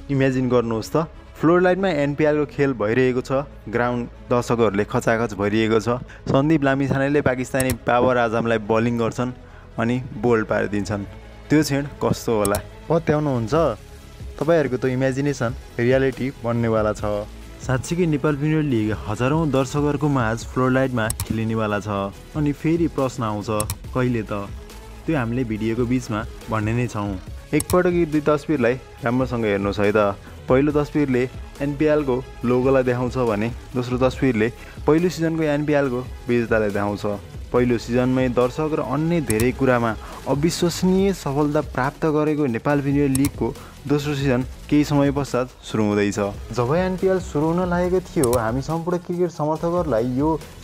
Imagine गर्नुहोस् त floor लाइटमा एनपिएलको खेल भइरहेको छ, ग्राउन्ड दर्शकहरूले खचाखच भरिएको छ। सन्दीप लामिछानेले पाकिस्तानी बाबर आजमलाई बलिङ गर्छन् अनि बोल्ड पारिदिन्छन्। त्यो क्षण कस्तो होला पत्याउनुहुन्छ? तपाईँहरूको त इमेजिनेसन रियालिटी बन्नेवाला छ। साँच्चीकै नेपाल प्रिमियर लिग हजारौँ दर्शकहरूको माझ फ्लोर लाइटमा खेलिनेवाला छ। अनि फेरि प्रश्न आउँछ, कहिले त? त्यो हामीले भिडियोको बिचमा भन्ने नै छौँ। एकपटक यी दुई तस्बिरलाई राम्रोसँग हेर्नुहोस् है त। पहिलो तस्बिरले एनपिएलको लोगोलाई देखाउँछ भने दोस्रो तस्बिरले पहिलो सिजनको एनपिएलको विजेतालाई देखाउँछ। पहिलो सिजनमै दर्शक र अन्य धेरै कुरामा अविश्वसनीय सफलता प्राप्त गरेको नेपाल प्रिमियर लिगको दोस्रो सिजन केही समय पश्चात सुरु हुँदैछ। जब एनपिएल सुरु हुन लागेको थियो, हामी सम्पूर्ण क्रिकेट समर्थकहरूलाई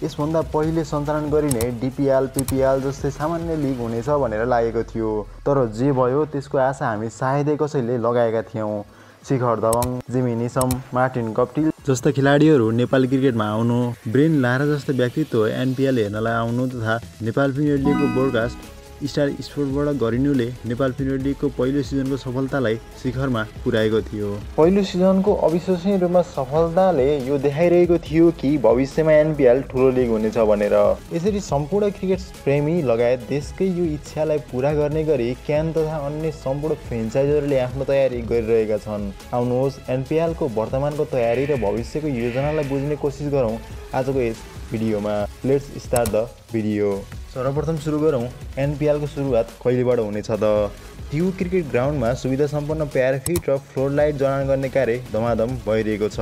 यसभन्दा पहिले सञ्चालन गरिने डिपिएल, पिपिएल जस्तै सामान्य लिग हुनेछ भनेर लागेको थियो। तर जे भयो त्यसको आशा हामी सायदै कसैले लगाएका थियौँ। शिखर धवन, जिमी निसम, मार्टिन गप्टिल जस्ता खेलाडीहरू नेपाली क्रिकेटमा आउनु, ब्रेन लारा जस्ता व्यक्तित्व एनपिएल हेर्नलाई आउनु तथा नेपाल प्रिमियर लिगको ब्रोडकास्ट स्टार स्पोर्टबाट गरिनुले नेपाल प्रिमियर लिगको पहिलो सिजनको सफलतालाई शिखरमा पुर्याएको थियो। पहिलो सिजनको अविश्वसनीय रूपमा सफलताले यो देखाइरहेको थियो कि भविष्यमा एनपिएल ठुलो लिग हुनेछ भनेर। यसरी सम्पूर्ण क्रिकेट प्रेमी लगायत देशकै यो इच्छालाई पुरा गर्ने गरी क्यान तथा अन्य सम्पूर्ण फ्रेन्चाइजहरूले आफ्नो तयारी गरिरहेका छन्। आउनुहोस् एनपिएलको वर्तमानको तयारी र भविष्यको योजनालाई बुझ्ने कोसिस गरौँ आजको यस भिडियोमा। Let's start the video. सर्वप्रथम सुरु गरौँ एनपिएलको सुरुवात कहिलेबाट हुनेछ त? टियु क्रिकेट ग्राउन्डमा सुविधा सम्पन्न प्याराफिट र फ्लोर लाइट जडान गर्ने कार्य धमाधम भइरहेको छ।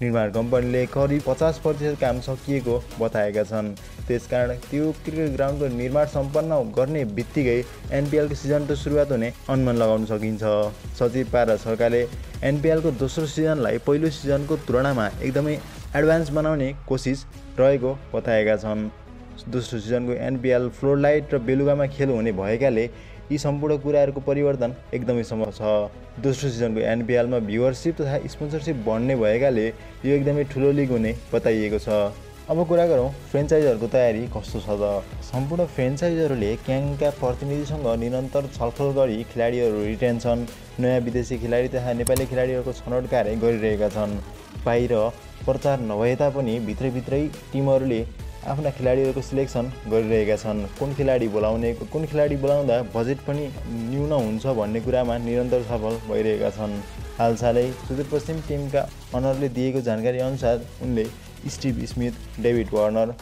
निर्माण कम्पनीले करिब 50% काम सकिएको बताएका छन्। त्यसकारण टियु क्रिकेट ग्राउन्डको निर्माण सम्पन्न गर्ने बित्तिकै एनपिएलको सिजनको सुरुवात हुने अनुमान लगाउन सकिन्छ। सचिव पारस खड्काले एनपिएलको दोस्रो सिजनलाई पहिलो सिजनको तुलनामा एकदमै एडभान्स बनाउने कोसिस रहेको बताएका छन्। दोस्रो सिजनको एनपिएल फ्लोर लाइट र बेलुकामा खेल हुने भएकाले यी सम्पूर्ण कुराहरूको परिवर्तन एकदमै सम्भव छ। दोस्रो सिजनको एनपिएलमा भ्युअरसिप तथा स्पोन्सरसिप बढ्ने भएकाले यो एकदमै ठुलो लिग हुने बताइएको छ। अब कुरा गरौँ फ्रेन्चाइजहरूको तयारी कस्तो छ त? सम्पूर्ण फ्रेन्चाइजहरूले क्याङका प्रतिनिधिसँग निरन्तर छलफल गरी खेलाडीहरू रिटेन्सन, नयाँ विदेशी खेलाडी तथा नेपाली खेलाडीहरूको छनौट कार्य गरिरहेका छन्। बाहिर प्रचार नभए तापनि भित्रभित्रै टिमहरूले आफ्ना खेलाडीहरूको सिलेक्सन गरिरहेका छन्। कुन खेलाडी बोलाउँदा बजेट पनि न्यून हुन्छ भन्ने कुरामा निरन्तर छलफल भइरहेका छन्। हालसालै सुदूरपश्चिम टिमका अनरले दिएको जानकारी अनुसार उनले Steve Smith, David Warner,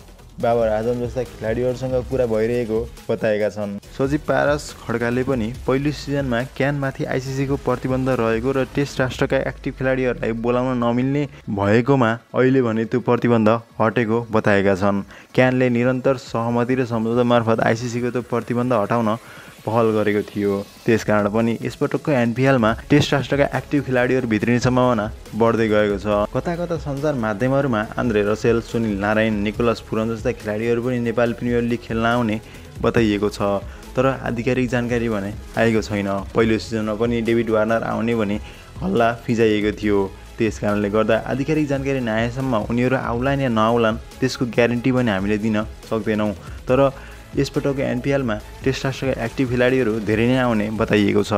Babar Azam जस्ता खेलाडीहरूसँग कुरा भइरहेको बताएका छन्। सचिव पारस खड्काले पनि पहिलो सिजनमा क्यानमाथि आइसिसीको प्रतिबन्ध रहेको र टेस्ट राष्ट्रका एक्टिभ खेलाडीहरूलाई बोलाउन नमिल्ने भएकोमा अहिले भने त्यो प्रतिबन्ध हटेको बताएका छन्। क्यानले निरन्तर सहमति र सम्झौता मार्फत आइसिसीको त्यो प्रतिबन्ध हटाउन पहल गरेको थियो। त्यसकारण पनि यसपटकको एनपिएलमा टेस्ट राष्ट्रका एक्टिभ खेलाडीहरू भित्रिने सम्भावना बढ्दै गएको छ। कता कता सञ्चार माध्यमहरूमा Andre Russell, Sunil Narine, Nicholas Pooran जस्ता खेलाडीहरू पनि नेपाल प्रिमियर लिग खेल्न आउने बताइएको छ। तर आधिकारिक जानकारी भने आएको छैन। पहिलो सिजनमा पनि डेभिड वार्नर आउने भने हल्ला फिजाइएको थियो। त्यस कारणले गर्दा आधिकारिक जानकारी नआएसम्म उनीहरू आउलान् या नआउलान् त्यसको ग्यारेन्टी पनि हामीले दिन सक्दैनौँ। तर यसपटकको एनपिएलमा टेस्ट राष्ट्रका एक्टिभ खेलाडीहरू धेरै नै आउने बताइएको छ।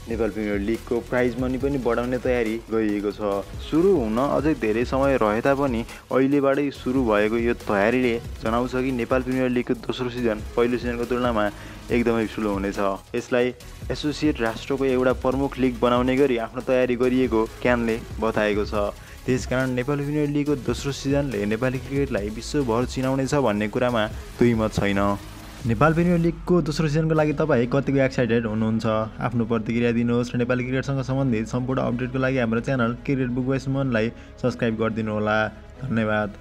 नेपाल प्रिमियर लिगको प्राइज मनी पनि बढाउने तयारी गरिएको छ। सुरु हुन अझै धेरै समय रहे तापनि अहिलेबाटै सुरु भएको यो तयारीले जनाउँछ कि नेपाल प्रिमियर लिगको दोस्रो सिजन पहिलो सिजनको तुलनामा एकदमै ठुलो हुनेछ। यसलाई एसोसिएट राष्ट्रको एउटा प्रमुख लिग बनाउने गरी आफ्नो तयारी गरिएको क्यानले बताएको छ। त्यसकारण नेपाल प्रिमियर लिगको दोस्रो सिजनले नेपाली क्रिकेटलाई विश्वभर चिनाउनेछ भन्ने कुरामा दुई मत छैन। नेपाल प्रिमियर लिगको दोस्रो सिजनको लागि तपाईँ कतिको एक्साइटेड हुनुहुन्छ? आफ्नो प्रतिक्रिया दिनुहोस् र नेपाली क्रिकेटसँग सम्बन्धित सम्पूर्ण अपडेटको लागि हाम्रो च्यानल क्रिकेट बुक बाइ सुमनलाई सब्सक्राइब गरिदिनु होला। धन्यवाद।